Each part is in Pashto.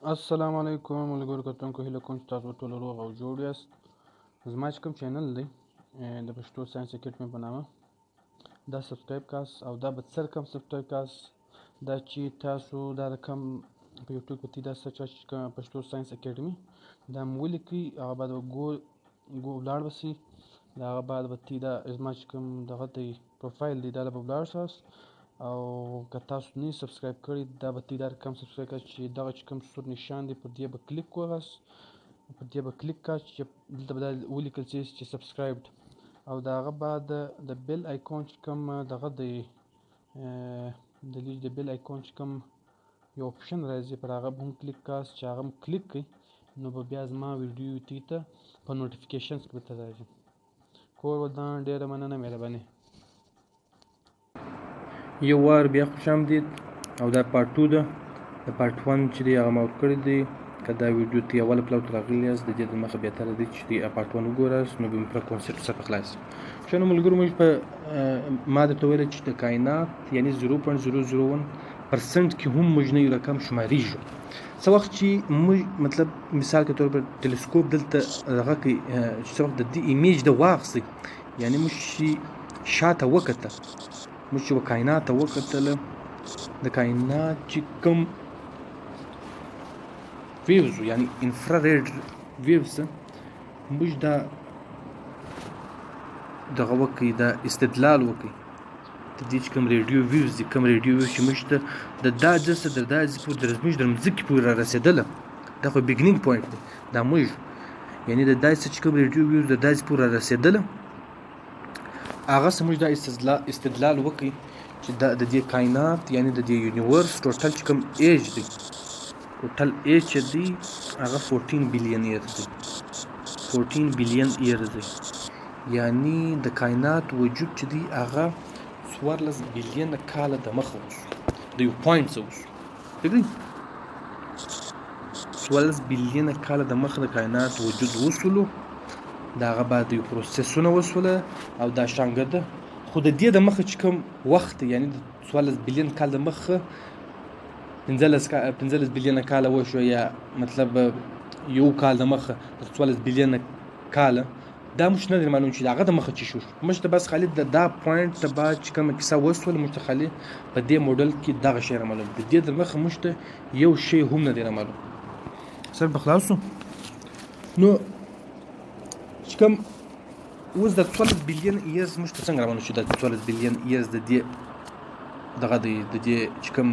السلام علیکم ملګرو کتونکو، هیله کوم چې تاسو ټول روغ او جوړ یاست. زما چې کوم چینل دی د پښتو ساينس اکیډمي په نامه، دا سبسکرایب کاس او دا به څه رقم سبسکرایب کاس، دا چې تاسو دا رقم په یوټیوب کې دا سرچ چې پښتو ساينس اکیډمي دا مو ولیکئ، هغه بعد به ګو ګو ولاړ به سي. د هغه بعد به تی دا زما چې کوم دغه دی پروفایل دی دا به ولاړ ساست. او که تاسو نه سبسکرایب کړی دا به تی دا رقم سبسکرایب کړئ چې دغه چې کوم سور نشان دی پر دې به کلیک وغاست، پر دې به کلیک کا چې دلته به دا ولیکل شي چې سبسکرایبډ. او د هغه بعد د بیل آیکون چې کوم دغه دی د لیج د بیل آیکون چې کوم یو اپشن راځي پر هغه به هم کلیک کاست، چې هغه هم کلیک کړئ نو به بیا زما ویډیو تی ته په نوټیفیکیشنز کې ورته راځي. کور ودان، ډېره مننه، مهرباني. یو وار بیا خوش آمدید. او دا پارټ 2 ده، د پارټ 1 چې دی هغه ما ورکړی دی. که دا ویډیو ته اوله پلو ته راغلي یاست د دې د مخه بهتره دی چې دی پارټ 1 وګوراست، نو به مې پوره کانسپټ سره خلاص شي. نو ملګرو موږ په ما درته ویل چې د کائنات یعنی 0.001% کې هم موږ نه یو رقم شمارېږو. څه وخت چې موږ مطلب مثال کې طور پر ټلیسکوپ دلته دغه کوي چې څه وخت د دې ایمیج د واخیست، یعنی موږ چې شاته وکته، موږ چې کائنات ته وکتله، د کائنات چې کوم ویوز یعنی انفراریډ ویوز موږ دا دغه وکړي، دا استدلال وکړي د دې چې کوم ریډیو ویوز دي، کوم ریډیو ویوز چې موږ ته د دا ځای د دا ځای پورې د زموږ د مځکې پورې را رسېدله، دا خو بیګنینګ پوینټ دی. دا موږ یعنی د داسې چې کوم ریډیو ویوز د داسې پورې را رسېدله، هغه څه موږ دا استدلال وکړي چې دا د دې کائنات یعنی د دې یونیورس ټوټل چې کوم ایج دی، ټوټل ایج چې دی هغه 14 بیلین ایرز دی، 14 بیلین ایرز دی. یعنی د کائنات وجود چې دی هغه 14 بیلین کاله د مخه وسو، د یو پوینټ څه وسو، ټیک دی؟ 14 بیلین کاله د مخه د کائنات وجود وسولو، د هغه بعد یو پروسسونه وسوله او دا شانګه ده. خو د دې د مخه چې کوم وخت دی، یعنی د 14 بیلین کال د مخه 15 بیلین کاله وشو، یا مطلب یو کال د مخه تر 14 بیلین کاله، دا موږ نه دی معلوم چې د هغه د مخه چې شو. موږ ته بس خالي د دا پوینټ ته بعد چې کومه کیسه وسوله، موږ ته خالي په دې موډل کې دغه شی را معلوم، د دې د مخه موږ ته یو شی هم نه دی را معلوم. سر به خلاص شو. نو چې کوم اوس د 14 بیلین ایرز موږ ته څنګه روان شو؟ د 14 بیلین ایرز د دې دغه دی، د دې چې کوم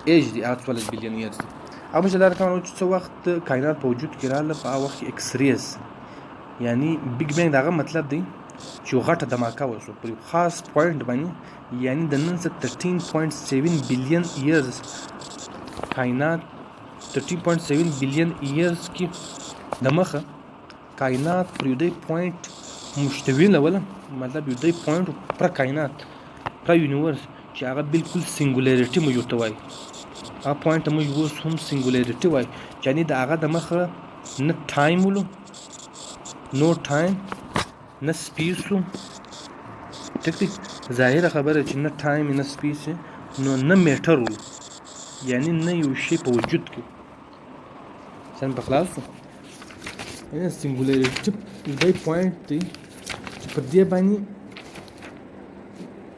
ایج دی هغه 14 بیلین ایرز دی. هغه موږ دا رقم چې څه وخت کائنات په وجود کې راغله، په هغه وخت کې ایکس ریز یعنی بیګ بینګ دغه مطلب دی چې یو غټه دماکه وشو پر یو خاص پوینټ باندې، یعنی د نن څه 13.7 بیلین ایرز کائنات 13.7 بیلین ایرز کې د مخه کائنات پر یو دی پوینټ مشتوي وله، مطلب یو دی پوینټ پر کائنات پر یونیورس چې هغه بالکل سنګولیریټي موږ ورته وایو، هغه پوینټ ته موږ اوس هم سنګولیریټي وایو، چې یعنی د هغه د مخه نه ټایم ولو، نو ټایم نه سپیس و، ټیک دی؟ ظاهره خبره چې نه ټایم نه سپیس نو نه میټر ولو، یعنی نه یو شی په وجود کې. سم په خلاص شو. یعنی سنګولیریټي دی پوینټ دی چې پر دې باندې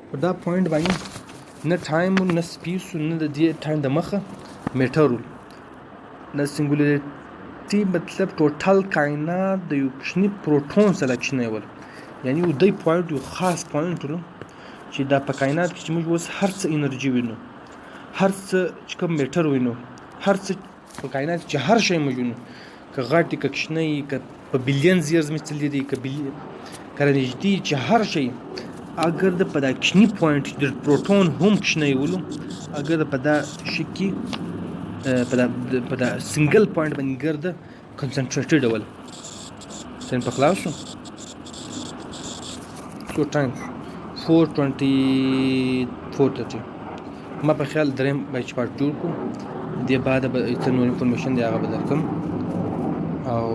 پر دا پوینټ باندې نه ټایم و نه سپیس و نه د دې ټایم د مخه میټر و. د سنګولیریټي مطلب ټوټل کائنات د یو کوچني پروټون سره کوچنی ول، یعنی یو دی پوینټ یو خاص پوینټ و چې دا په کائنات کې چې موږ اوس هر څه انرژي وینو، هر څه چې کوم میټر وینو، هر څه په کائنات کې چې هر شی موږ وینو، که غټ که کوچنی، که په بیلینز ایرز مې تللی دی، که که نږدې چې هر شی اگر د په دا کوچني پوینټ د پروټون هم کوچنی ولو، اگر د په دا شي کې په دا سنګل پوینټ باندې ګرده کنسنټریټډ ول. سم په خلاص شو. څو ټایم 4:24:30 ما په خیال دریم بیچ پارټ جوړ کړو، دې بعد به څه نور انفارمیشن دی هغه به درکم. او